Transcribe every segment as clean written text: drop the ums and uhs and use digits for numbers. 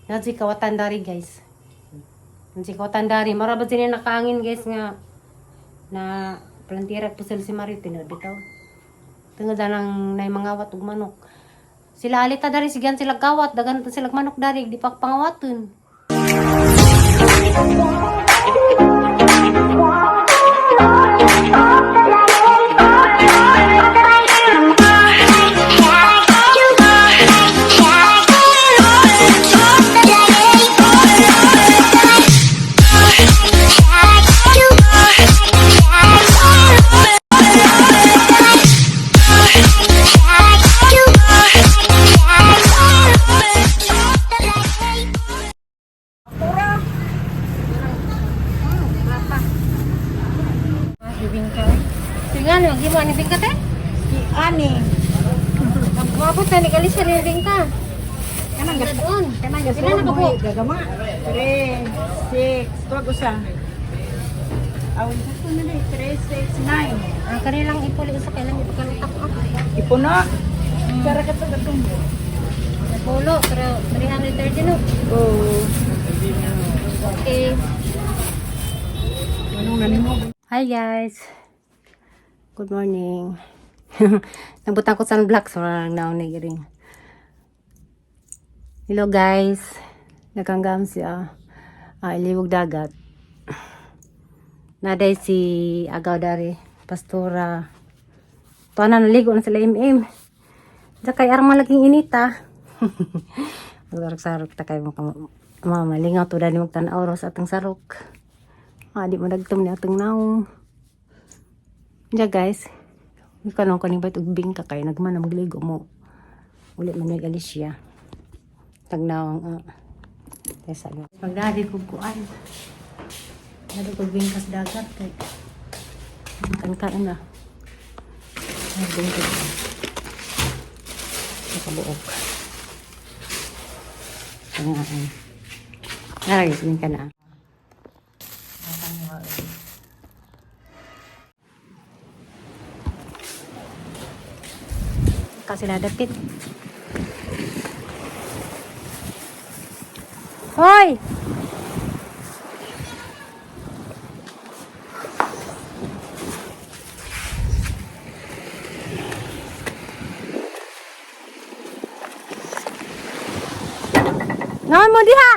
Nasi kawatan dari, guys. Nasi kawatan dari. Mara ba sila nakaangin, guys, nga na plantira po sila si Mario tinuod bitaw. Tungod nang nay mangawat og manok. Sila alita dari sigan sila kawat, dagan pa sila manok dari di pa pangawaton. Bibingka. Sige ano, gimo ani bingka te? Ani. Mabot na ni Alicia ni bingka. Kanang gas Doon. kanang gas. Pila na ka buok? Gagama. 3 6 tuwag usa. Awon sa na ni 3 6 9. Ang kanilang ipuli usa kay lang ipakalutak ah. Ipuno. Para ka to gatong. Napulo pero 330 no. Oh. Okay. Anong nanimo? Hi, guys. Good morning. Nabutang ko sunblock so lang naon ni giring. Hello, guys. Nakanggam siya. Iliwog dagat. Naday si Agaw dari Pastora. Tuwa na naligo na sila MM. Diya kay arma laging inita. Magsarok-sarok ta kay mga mama. Lingaw to dali magtanaw ro sa atong sarok. Di mo nagtum ni atong naong. Diya, guys. Ikaw nang kaning bait og bingka kay nagman na magligo mo. Uli man may Alicia. Tagnaw ang Tesa. Magdadi kog kuan. Dadi kog bingkas dagat kay kan na. Ay, bingka. Nakabuok. Ano nga ay. Ay, bingka na. Kasi nadapit. Hoy! Naon mo diha?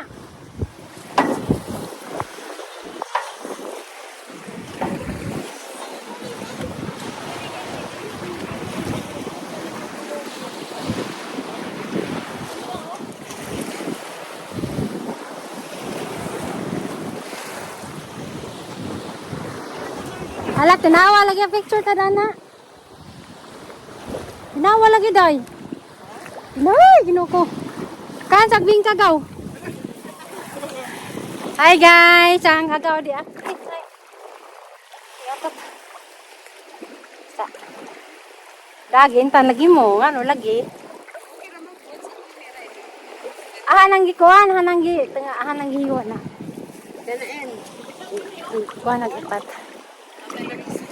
Ala, tinawa lagi ang picture ta dana. Tinawa lagi day. Nay, ginoo ko. Kan sagbing kagaw. Hi, guys, ang agaw di ah. Ay, ay. Yatot. Sa. Dagi intan lagi mo, ano lagi? Ah, nang gikuan, hanang gi, tanga hanang gihiwa na. Kuan nag-ipat.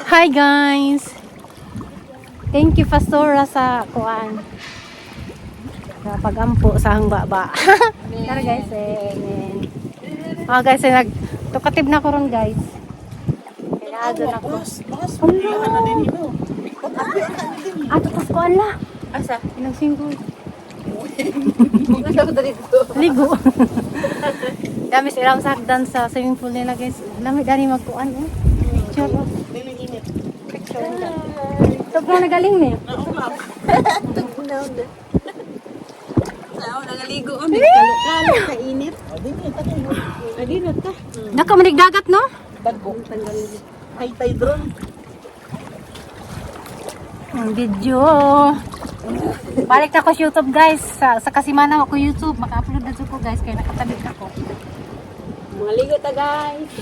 Hi, guys. Thank you, Pastora, sa kuan. Sa pagampo sa hangbaba. Tara, guys, eh. Amen. Ah, guys, eh, nag tukatib na ko ron, guys. Kailangan na ko. Mas na din imo. Ah, tutas kuan la. Asa? Ilang singgo. Maganda ko dito. Ligo. Dami sila ang sagdan sa swimming pool nila, guys. Dami dani magkuan eh. Picture. Oh. Dili init. Picture. Tugnaw na galing ni. Tugnaw na. Sao nagaligo on kalo ka init. Adi na ta. Nakamanig dagat no? Dagko. High tide ron. Ang video. Balik na ako sa YouTube, guys. Sa kasimana ako YouTube. Maka-upload na ko, guys. Kaya nakatabig ako. Mga ligo ta, guys.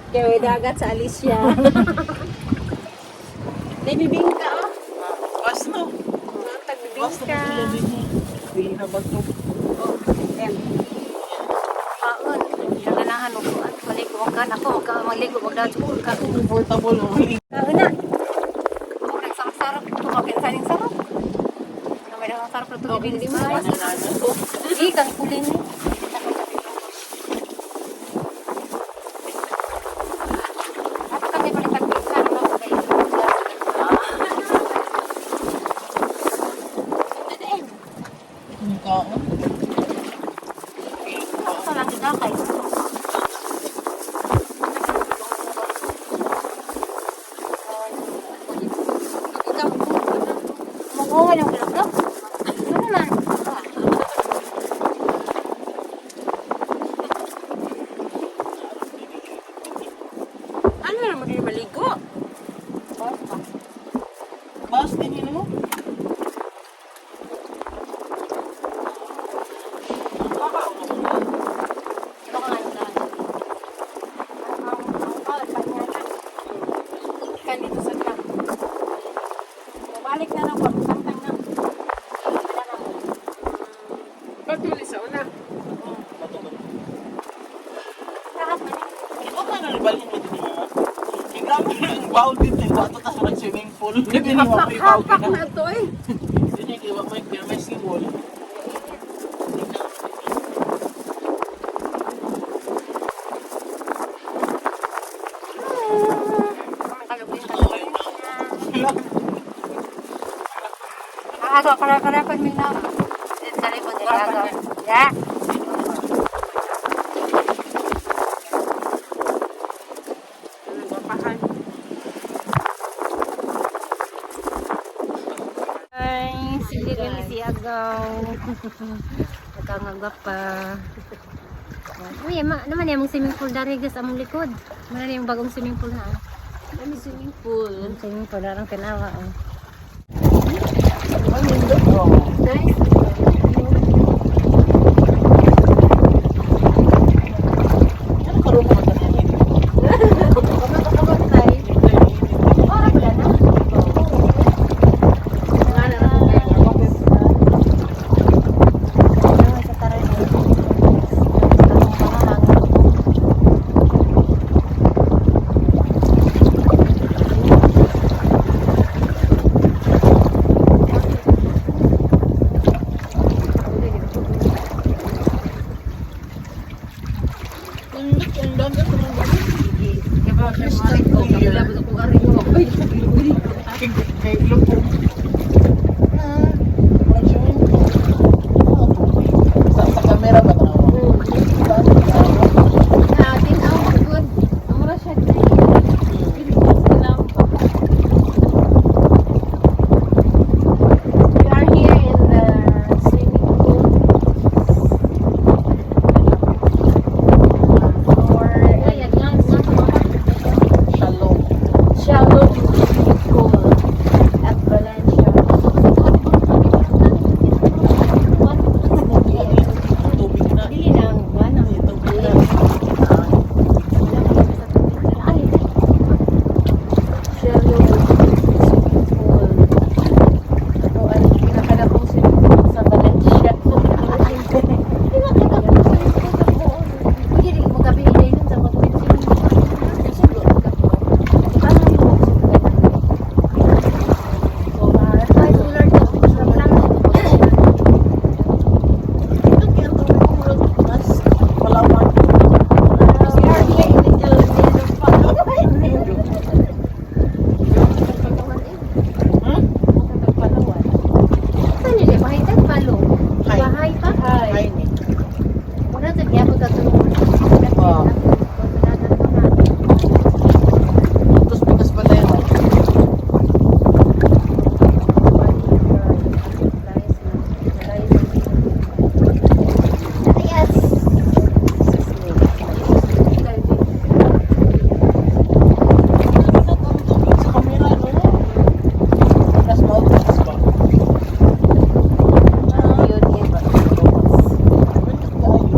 Kaya dagat sa Alicia. Nay bibingka oh. Bas no. Bas Tagbibingka. Pili na ba to? Oh, em. Paon. Naganahan ko. At maligo ka. Ako, maligo. Magdadyo ka. Comfortable mo. Kaon na. Ako nagsarap-sarap. Tumakin sa sarap. Ano may Sarap na tubig ni. Di kang kulin ni. Ato kami balikan pizza no kay. Ang kaon. Sa lagi na kay. Makuha yung kilok. Ano man? Ano naman din maligo? Bus din yun mo? Kan dito sa truck. Balik na lang ko, santang na. Patuloy sa una. Ikaw ka na ribalhin mo din mo. Kaya grabe na ang bowl dito. Yung ato tas parang swimming pool. Hindi mo may bowl Hapak na. na ito eh. Hindi niya kaya may seawall. Agaw, kara-kara mi na. Sa likod nila agaw. Ya. Pahan. Ay, sige kami si Agaw. Nagkangagap pa. Uy, ma, naman yung swimming pool dari guys among likod. Mana yung bagong swimming pool na. Kami swimming pool. Ang swimming pool arang tanawa oh. Nice. Ano karoon ko magkakanin? Ora pala na. Sa taray. Ang dami ko ng Crystal clear. Kay lupong. Ah, parang swimming pool. Ah, tubig. Sa camera ba tanawa? Natin ang good. Amura siya green. We are here in the swimming pool. Or Ay, aglang Shalom. shallow swimming pool at Valencia. Tubig na. Dili lang, buwan ang Tubig na. Ay, Shallow swimming pool. Ito ang pinakalakong swimming pool sa Valencia. di ba kita po sa likod sa buon? Hindi rin mo gabi ilay dun sa mag-swimming pool. Ay, solar to. Mas Palawan. We are here in the El Nido. Hmm? Saan nila? Bahay ka? Palo? Hi. Bahay pa? Hi. Ni. Wala sa giyapon ka tulong. Oh. Tapos pikas pa tayo. Yes! Tubig sa camera, no? Mas mountains ba? Yun, yun. Tayo.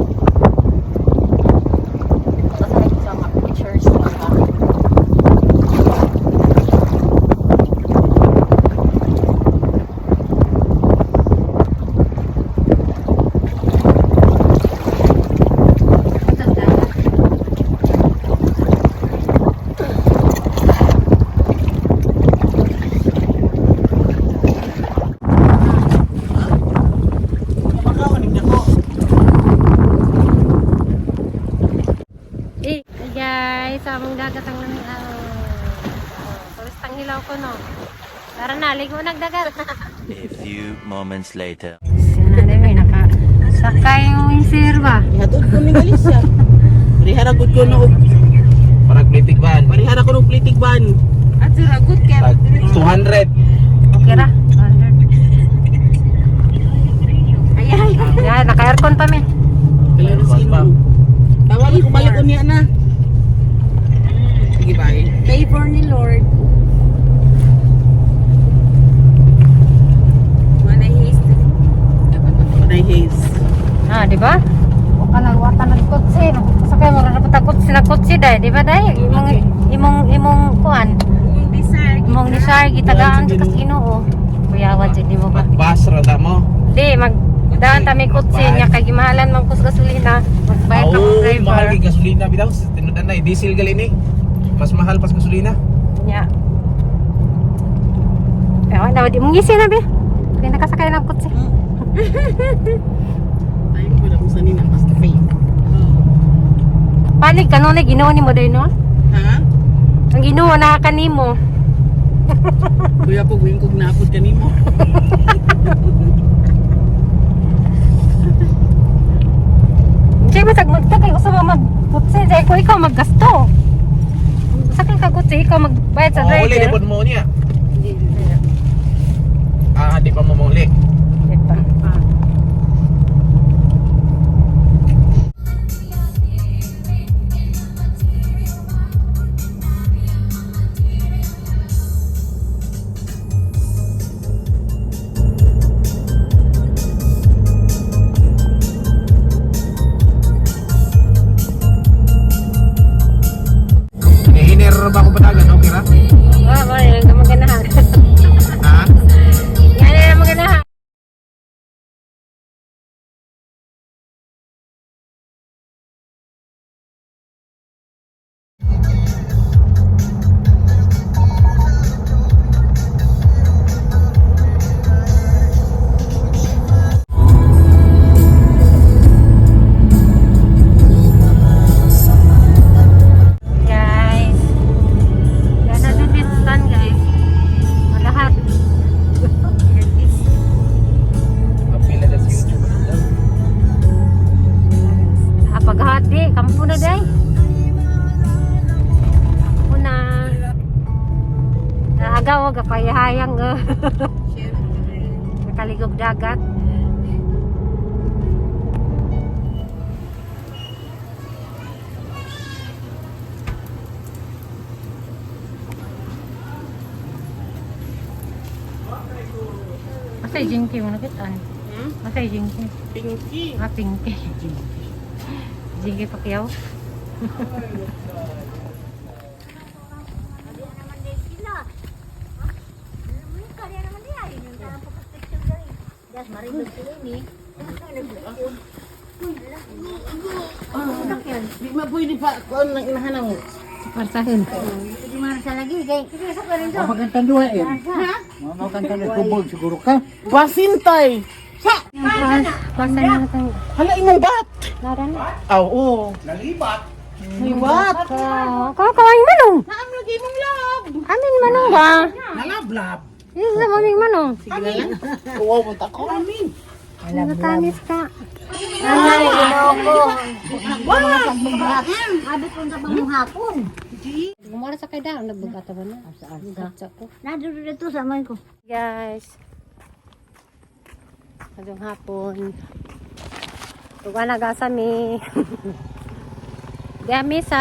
Guys, sa among dagat ang lamig. Turistang hilaw ko, no? Tara na, ligo nagdagat. A few moments later. Sino na may naka sakay yung winsir ba? Ihatod ko ni Galicia. Parihara gud ko no. Parang politik ban. Parihara ko no politik ban. At sira good kay 200. Okay ra. 100. Ay ay. Yan, naka-aircon pa mi. Kailan sino? Tawag ko balik unya na. Sige, bye. Favor ni Lord. Wala haste. Panay haze. Ah, di ba? Wala lang wata nagkotse. Sakay mo ra dapat kotse na kotse dai, di ba dai? Imong imong imong kuan, Imong desire. imong desire gitagaan sa kas Ginoo. Kuyawa jud nimo ba? Magbas ra ta mo. Di mag daan ta may kotse niya kay gimahalan man kus gasolina. Magbayad ka Oo, kong driver. mahal kay gasolina bitaw. Tinudan na diesel gali ni. Mas mahal pas gasolina. Nya. Ewan na, di mong ngisi na be. Kaya nakasakay ng kotse. Tayo ko na kung saan nina mas kape. Panig kanon na Ginoo nimo day no? Ha? Ang Ginoo na kanimo. Kuya po, guwing kog naapod kanimo. Hindi ba tag magtagay usa ba mag kotse dai ko ikaw maggasto. Sakay ka kotse ikaw magbayad sa Oh, uli driver. di pod mo niya. Hindi, hindi. Ah, di pa mo muli. Hindi pa. Hiner ba ko patagan? Okay ra? Wa wa yung maganahan. Ha? Yan na maganahan. Guys, yan na din sun guys. Malahat. Kapila na sa YouTube. Ah, paghati, kampo na day. Kampo na. Agaw, gapayahayang. Eh. Nakaligog dagat. Masay jinky mo nakitaan. Hmm? Masay jinky. Pinky. Ah, pinky. Jinky Pacquiao. Di ma pwede pa kuan lang inahan mo. Parsahin. Pasintay. Parsahin na natin. Hala imong bat. Lara na. Aw, oo. Nalibat. Nalibat. Kawawang manong. Naam lagi imong lab. Amin manong ba? Nalablab. Yes, sa maming manong. Sige na lang. Uwaw mo ta ko. Amin. Natamis ka. Ay, Ginoo ko. Abot ko sa bangong hapon. Gumora sa kay daw, nagbagata ba na? Asa ko. Naduro dito sa amin ko. Guys. Ngayong hapon. Tuwa nagasa mi. Dami sa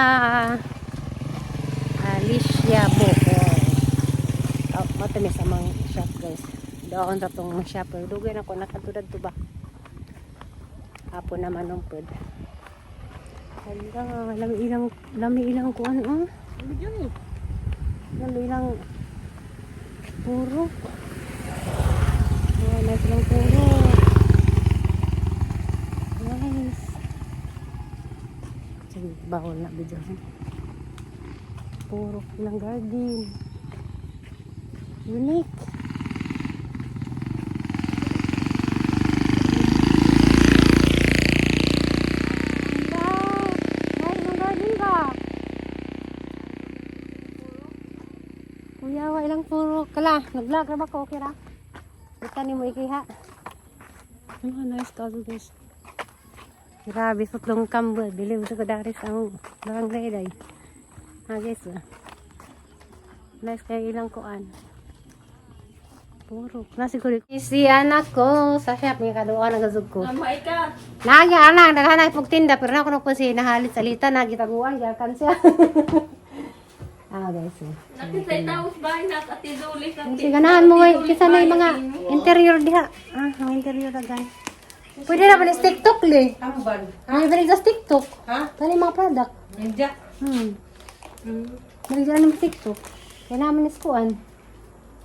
Alicia Bohol. Oh, matamis ang mga shop guys. Doon sa tong shop. Dugay na ko nakatudad to ba. Hapon naman ang pod. Hala, lami ilang kuan oh. Lami ilang puro. Ay, nice lang puro. Nice. Sige, bawal na video. Puro ng garden. Unique. Ganda. Nice ng garden ba? Kala, nag-vlog na ba ko? Okay ra? Ito ni mo ikiha. Ano, nice kaso guys. Grabe, sutlong kambo. Biliw sa kadaris ang barangay day. Ha guys, ah. Nice kaya ilang kuan. Puro. Nasiguro. Si anak ko sa shop nga kaduan nagazug ko. Mamay ka. Nagi anak naghanap og tinda pero na ko si nahalit salita nagitaguan gyud siya. Ah guys. Eh. Nakisay taos bahay na at idulis ang Kasi ganahan mo kay kisa na yung mga interior diha. Ah, ang interior agad. Pwede na ba sa TikTok le? Ang ban. Ah, balik sa TikTok. Ha? Tani mga product. Ninja. Balik dyan ng TikTok. Kaya naman is kuan.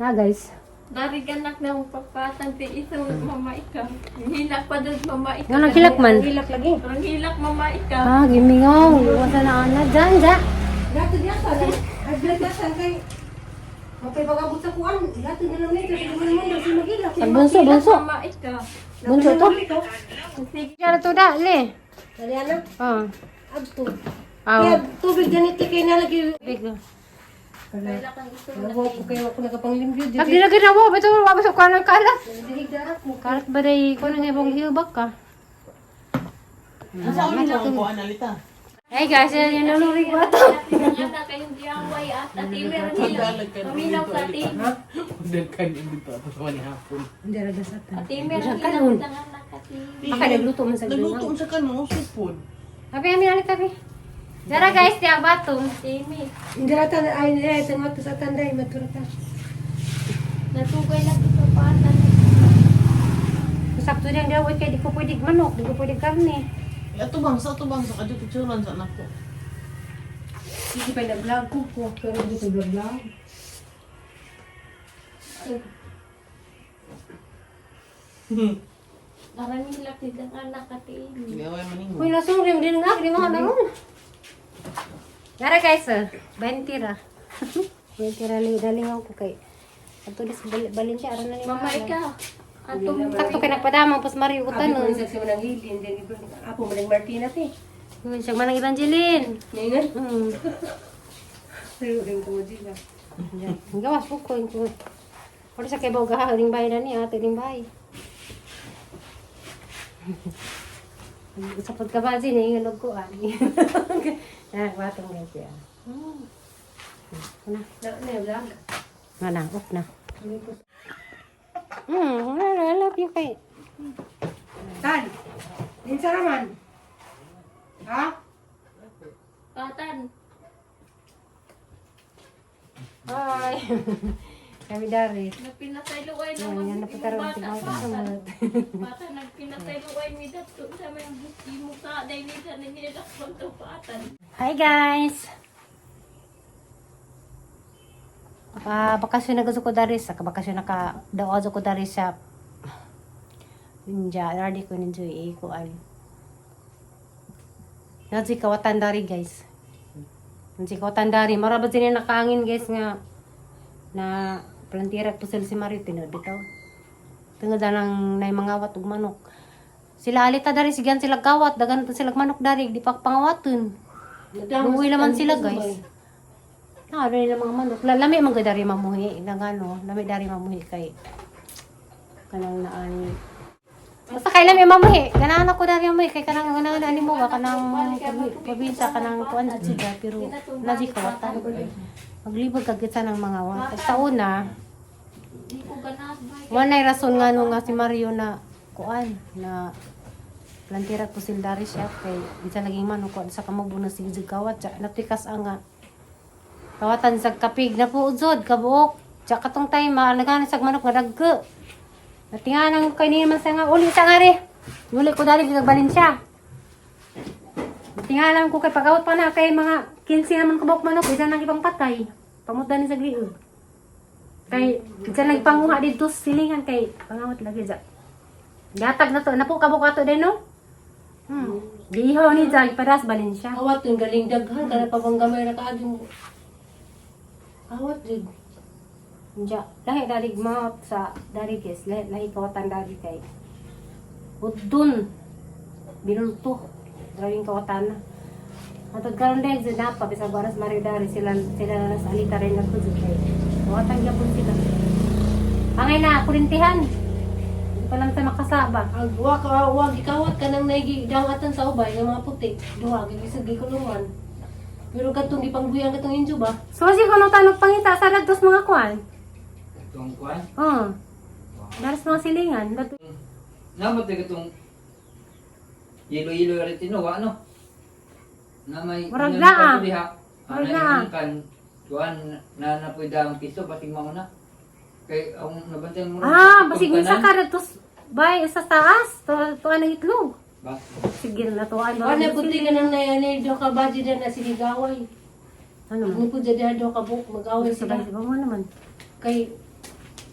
Ah, guys. Dari ganak na mong papatan ti isang mama ikaw. Hilak pa doon mama ikaw. Nga nang hilak man. Hilak lagi. Ang hilak mama ikaw. Ah, gimingaw. Iwasan na ana. Diyan, diyan. Gato diya sa. Ay blood na sa kay. Okay, pag-abot sa kuan, gato na lang nito. Sige mo naman si magilak. Pag bunso, bunso. Mama ikaw. Bunso to. Sige. Diyan to da, le. Dali ana. Ah. Abto. Ah. Kaya tubig ganito kay nalagi. Big. Wala ko kayo ako nakapanglimbyo. Pag di na ginawa, bato wala sa kuan ng kalat. Dili dara ko. Kalat ba day ko nang ibong hilbak ka? Nasa ulit lang ang kuan alita. Hey guys, yan yung nalurig ko ato. Anak kayong DIY at ati meron hilak. Paminaw sa ati. Dagkan dito ato sa ni hapon. Hindi ra dasatan. Ati meron hilak ng anak ati. Baka nagluto man sa Nagluto gulong. sa kano, supod. Abi, ami alit abi. Dara guys, di ang batong. Ati mi. Hindi rata ay ay tangat sa tanday maturata. Natugay lang ito patan. Sakto diyang daway kay di ko pwede manok, di ko pwede karne. Eh, ato bang sa kadyo picturean sa anak ko. Hindi pa na-vlog ko ko pero dito vlog. Parang hilak ng anak ati. Gaway man nimo. Uy, nasong rin din nga, di mo na ron. Dara guys, 20 ra. 20 ra li dalingaw ko kay. Ato dis Valencia aron na ni Mama ikaw. Atong Sakto kay nagpadamang pas Mario ko Abi ko tanon. sa siya nang hilin din apo mo nang Martina te. Yun siya manang Evangeline. Ningan. Pero rin ko dila. Yeah. Gawas po ko ko. Wala sa kay boga ring bahay na ni ate ring bahay. Sa pagkabazi na yung ko ani. Na watong guys ya. Na Na na vlog. na na off na. Wala, I love you kay. Tan. Ninsa raman. Ha? patan. Hi. Kami dari. Nagpinatay luay Yan, naman yan si napataroon bata si Mama patan. Samad. Bata nagpinatay luay mi dato sa may imo ka dai ni sa nangilak ko patan. Hi guys. Pa bakasyon na gusto ko dari sa bakasyon na ka daw ko dari sa Ninja, ready ko ninjo ikuan. Nansi kawatan dari guys. Nansi kawatan dari mara ba sila nakaangin guys nga na plantira po sila si Mario tinud bitaw. Tungod ng nay mga wat ug manok. Sila alita dari sigan sila gawat dagan pa sila manok dari di pa pangawaton. Luwi naman sila guys. Na ano nila mga manok. Lami man gud dari mamuhi nagano, lami dari mamuhi kay kanang naan. Basta kay lami mamuhi. Ganahan ako dari mamuhi kay kanang ganahan ani mo ba kanang probinsya kanang kuan jud sila pero naji kawatan. Maglibog kag sa ng mga wat. Sa una, Di ko ganahan ba. wala rason nga no nga si Mario na kuan na plantira ko sila dari siya kay bisa laging manok kuan sa kamabo na sige kawat siya natikas ang nga kawatan sa kapig na po uzod kabuok siya katong time ma nagana sa manok nga dagko natinganan ko kay niya man sa nga uli sa nga re uli ko dali kay Valencia natingalan ko kay pagawat pa na kay mga 15 naman kabuok manok isa nang ibang patay pamutan ni sa gliog kay isa lang panguha dito sa silingan kay pangawat lagi ja. Gatag na to, napo kabuk ato din no? Gihaw ni ja ipadas Valencia. Awat yung galing daghan kana pa bang gamay ra kaagi mo. Awat jud. Ja, lahi dari maot sa dari guys, lahi lahi kawatan dari kay. Udun binulto. Drawing kawatan na. Atod karon dahil sa napa bisag oras Mario dari sila sila na sa alita rin nagkudjud kay. Kawatan gyapon sila. Angay na, kurintihan. Hindi pa lang tayo makasaba. Ang wag wag ikawat ka nang naigi dangatan sa ubay ng mga puti. Duha gi gikulungan. Pero katong gipangbuyan katong injo ba? So, si kung tayo nagpangita sa lagdos mga kuan. Itong kuan. Oo. Daras mga silingan. Namot na itong yelo-yelo rin tinuwa, no? Na may Murag na, ah. Diha. Murag na, ah. Kan kuan na napuida ang piso basig mauna. Kay ang nabantayan mo Ah, basig minsa ka dagtos bay sa taas. Tuan ng itlog. Ba? Sige na tuan. Wala na puti ka nang nayani do ka budget na sinigaway. Ano man? Ano po dyan do ka buk mag-away Sa sila. ba mo naman? Kay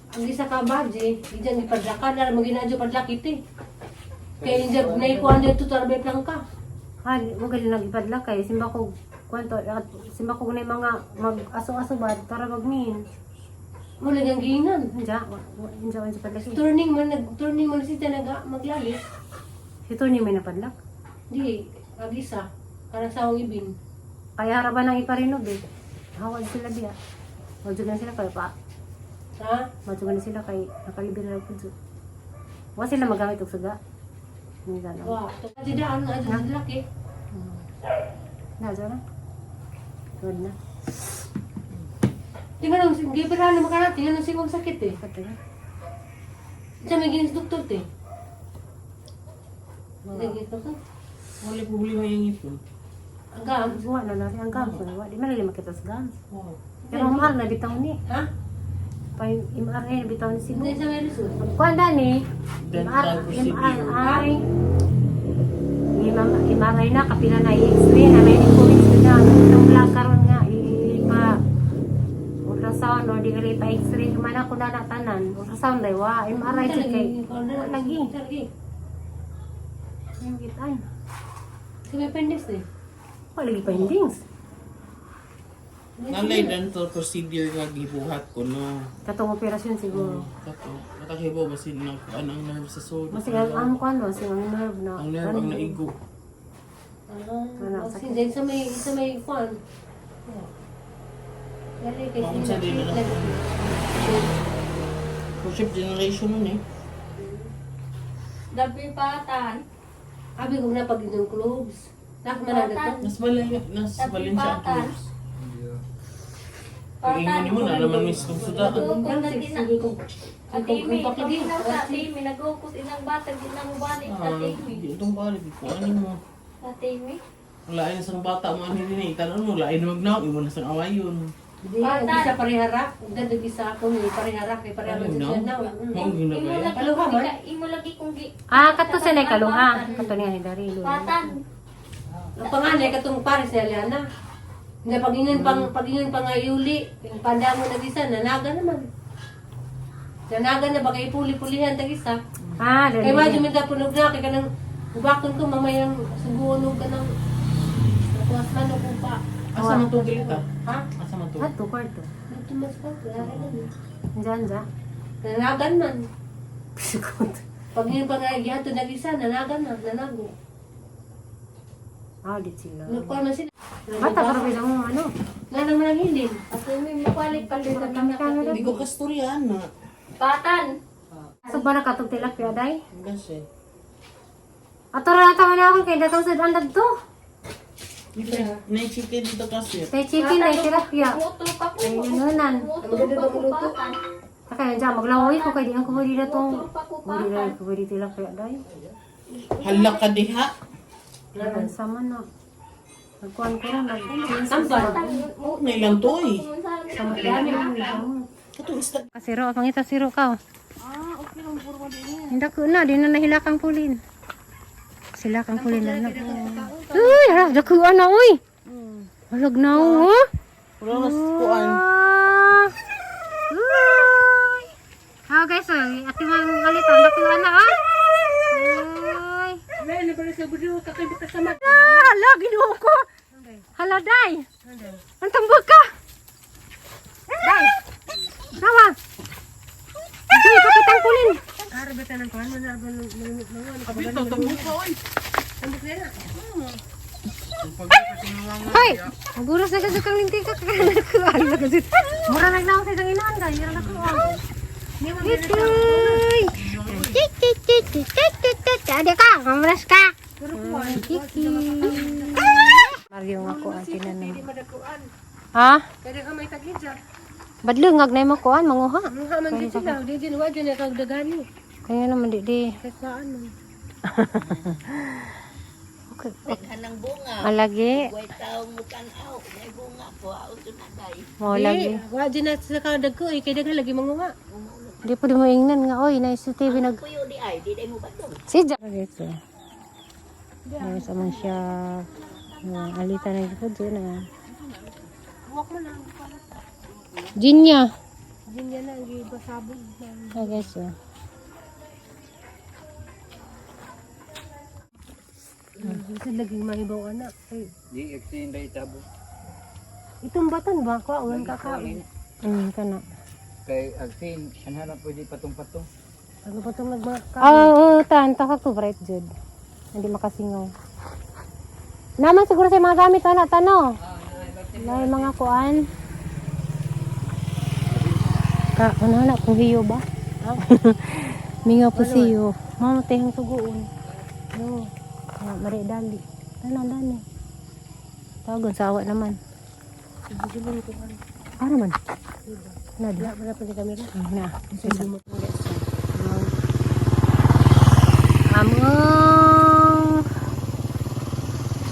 ang isa ka budget, diyan gipadlaka na maginadyo padlakit eh. Kay injab na ikuan dito tarbay plangka. Ha, mo gali nagibadla kay simba ko kwanto at simba ko na yung mga mag aso-aso ba para magmin. Mo lang ang giinan. Anja, anja anja padlak. Turning man nag turning man siya naga maglalis. Si Tony may napadlak. Di ang isa kanang sawang ibin. Kaya haraban ang iparinog eh. Hawad sila diya. Madyo na sila kay pa. Ha? Madyo na sila kay nakalibir na pud. Wa sila magamit og suga. Hindi na. Wa. Di daan na adyo laki. Na, dyan na. Good na. Tingnan ang gibirahan na makarati ano singong sakit eh. Patay na. Sa may ginis doktor te. May ginis doktor. Wala problema yung ipon. Ang gam. Wa na natin ang gams. Wa di man makita sa gams. Wow. Pero ang mahal na bitaw ni. Ha? Pa yung MRI na bitaw ni Cebu. Hindi sa may lisod. Kuan dani? Dental procedure. MRI. MRI na kapila na i-x-ray na may comments na ang vlog karon nga ipa ultrasound or di gali pa x-ray man ako na natanan ultrasound day wa MRI jud kay wa lagi Lagi. yung kitaan Sa may appendix eh. wa lagi findings. Nalay dental procedure nga gibuhat ko no. Katong operasyon siguro. Kato, nakahibaw basin na kuan ang nerve sa sulod. Masig ang kuan ba sig ang nerve na Ang nerve ang naigo. Ah, sige, sa may kwan. Dali kay Bakit sa di na? Worship generation nun eh. Dabi patan. Abi ko na pag inyong cloves. Nak man ang Patan. Nas balin nas Valencia ang clothes. Patan. Pag-ingon mo na naman miss kong sudaan. Kung na Sige ko. Ate Amy, Kung paklagi. paminaw sa Ate Amy, nagukos inang bata, di na mo balik Ah, Ate Amy. di itong balik ko ano mo. Ate Amy? Lain na sang bata mo ano din eh. Tanon mo lain na magnaw imo na sang awayon. Di, ang isa parehara. Ug dad isa ako ni parehara kay parehara Ano man no? siya na. Mao gyud na Imo ba? lagi Kaluha man? imo lagi kung gi Ah, kato sa nay kaluha. Kato niya ni Dari. Patan. Ang panganay katong pares ni Aliana. Nga pagingon pa nga yuli, yung pandamo nag isa nanaga naman. Nanaga na baka ipuli-pulihan tag isa. Ah, Kay dali. madyo mi punog na kay kanang ubakon ko mamayang suguon og kanang nakuwas man og upa. Asa man tong kilita? Ha? Asa man to? Ato kwarto. Dito mas pa wala rin na. Diyan ja. Nanagan man. Sikot. Pagingon pa nga gihatod nag isa, nanagan na, nanago. Ah, di sila. Nagkuha man sila. Bata pero bilang mo ano. Nanang man ang hilin. Ate Amy, mabalik pa sa Kami Hindi ko kastoryan na. Patan. So ba nakatong tilapia day? Kasi. Ato ra na na ako kay datong sa andad to. May chicken dito kasi. Tay chicken day tilapia. Muto pa ko. Ay nanunan. Muto pa ko patan. Kaya diyan maglaway ko kay di ang kubuli na tong. Muto pa ko Buli patan. na kubuli tilapia day. Hala ka diha. Ang sama na. Nagkuhan ko ra nag Tampan. Oh, nailang to eh. Sama dami. Katong isda. Kasiro, pangita siro ka. Ah, okay lang puro Hindi ko na, di na nahilakang pulin. Sila kang pulin na. Na. Uy, hala, dako na uy. Halag na oh. Wala mas kuan. Ah. Uy. Ah, guys, oy, ati mang galitan dako na ah. Uy. Wala na pala sa budo, kakay kasama. Ah, hala, ginoo ko. Hala, day. Ang tambak ka. Day. Nawa. Day, pakitang pulin. Abito tambok ka oy. Hoy! Maguros na kasi kang lintik ka. Mura nagnaw sa isang inahan ka. Mura na ko. Uy! Tik tik tik tik tik tik tik. Ade ka, kamras ka. Kiki. Mario nga ko ang tinanom. Ha? Kaya ka may tagidya. Badlungag na yung kuan manguha. Ang haman dito sila, di din wa dyan kag dagani. Kaya naman di di. Kahit saan mo. Okay. Daghan ng bunga. Alagi. Way taong mutanaw, may bunga po auto na day. Mo lagi. Wa dyan na sa kadagko eh kay daghan lagi manguha. Di po di mo ingnan nga oy na sa TV nag Puyo di ay, di day mo batong. Si Ja. Dito. Ayun sa man siya. Alita na dito dyan na. Buwak mo na. Jinya. Diyan na ang gibasabog. Oh, guys. Oh. Sa laging mahibaw anak. Ay, Di extend ra itabo. itong batan ba ko awan kakaon. Kana. Kay agsin anha na pwede patong-patong. Ano ba itong nagmaka? Oo, oh, tan ta ka bright jud. Hindi makasingaw. Naman siguro sa mga gamit ana tano. May mga kuan. Ka ano na kung hiyo ba? Mingaw po siyo. Mama tehong suguon. No. Ah, mari dali. Tanan dani. Tawagon sa awa naman. Para man. Na di. Wala pa ni kamera. Na. Among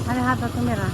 ano haba kamera?